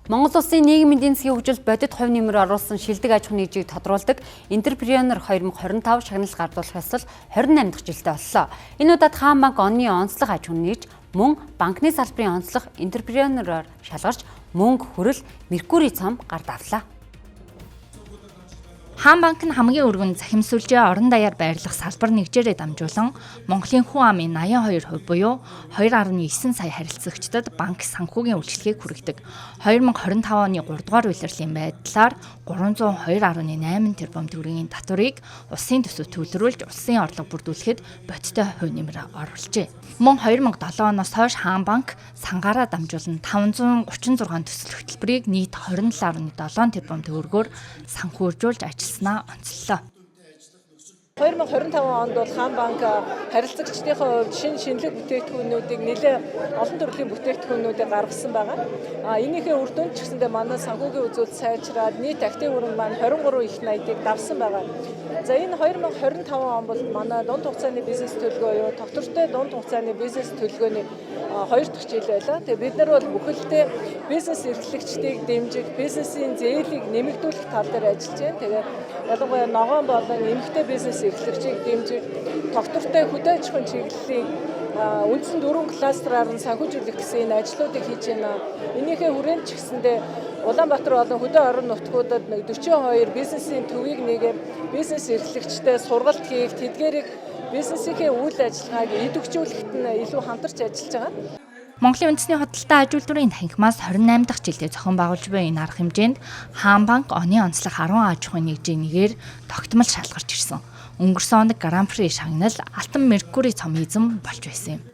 Монгол улсын нийгмийн эдийн засгийн хөгжилд бодит хувь нэмэр оруулсан шилдэг аж ахуйн нэгжийг тодруулдаг Entrepreneur 2025 шагнал гардуулах ёслол 28 дахь жилдээ боллоо. Энэ удаад Хаан банк онны онцлог аж ахуйн нэгж мөн банкны салбарын онцлог Entrepreneur-оор шалгарч мөнгө хүрэл Меркурий цом гард авлаа. Хаан банк нь хамгийн өргөн цахим сүлжээ орон даяар байрлах салбар нэгжээрээ дамжуулан Монголын хүн амын 82% буюу 2.9 сая харилцагчдад банк санхүүгийн үйлчилгээг хүргэдэг. 2025 оны 3 дугаар улирлын байдлаар 302.8 тэрбум төгрөгийн татварыг улсын төсөвт төвлөрүүлж улсын орлого бүрдүүлэхэд бодиттой хувь нэмэр оруулжээ. Мөн 2007 оноос хойш Хаан банк сангаараа дамжуулан 536 төсөл хөтөлбөрийг нийт 27.7 тэрбум төгрөгөөр санхүүжүүлж ажилласнаа онцоллоо. 2025 онд бол Хаан банк харилцагчдынхаа хувьд шинэ шинэлэг бүтээгдэхүүнүүдийг, нэлээд олон төрлийн бүтээгдэхүүнүүдийг гаргасан байгаа. Энийхээ үр дүнд ч гэсэндээ манай санхүүгийн үзүүлэлт сайжраад, нийт актив хөрөнгө маань 23 их 80-ыг давсан байгаа. За, энэ 2025 он бол манай дунд хугацааны бизнес төлөвлөгөө юу, тогтвортой дунд хугацааны бизнес төлөвлөгөөний хоёр дахь жил байлаа. Тэгээ бид нар бол бүхэлдээ бизнес эрхлэгчдийг дэмжих, бизнесийн зээлийг нэмэгдүүлэх тал дээр ажиллаж байна. Тэгээ ялангуяа ногоон болон эмэгтэй бизнес эрхлэгчийг дэмжих, тогтвортой хөдөө аж ахуйн чиглэлийг үндсэн дөрвөн кластераар нь санхүүжүүлэх гэсэн энэ ажлуудыг хийж байна. Энийхээ хүрээнд ч гэсэндээ Улаанбаатар болон хөдөө орон нутгуудад нэг 42 бизнесийн төвийг нээгээд, бизнес эрхлэгчтэй сургалт хийх, тэдгээрийг бизнесийнхээ үйл ажиллагааг идэвхжүүлэхэд нь илүү хамтарч ажиллаж байгаа. Монголын үндэсний худалдаа аж үйлдвэрийн танхимаас 28 дахь жилдээ зохион байгуулж буй энэ арга хэмжээнд Хаан банк оны онцлог 10 аж ахуйн нэгжийн нэгээр тогтмол шалгарч ирсэн. Өнгөрсөн хоног Гран-при шагнал Алтан Меркури цом эзэн болж байсан юм.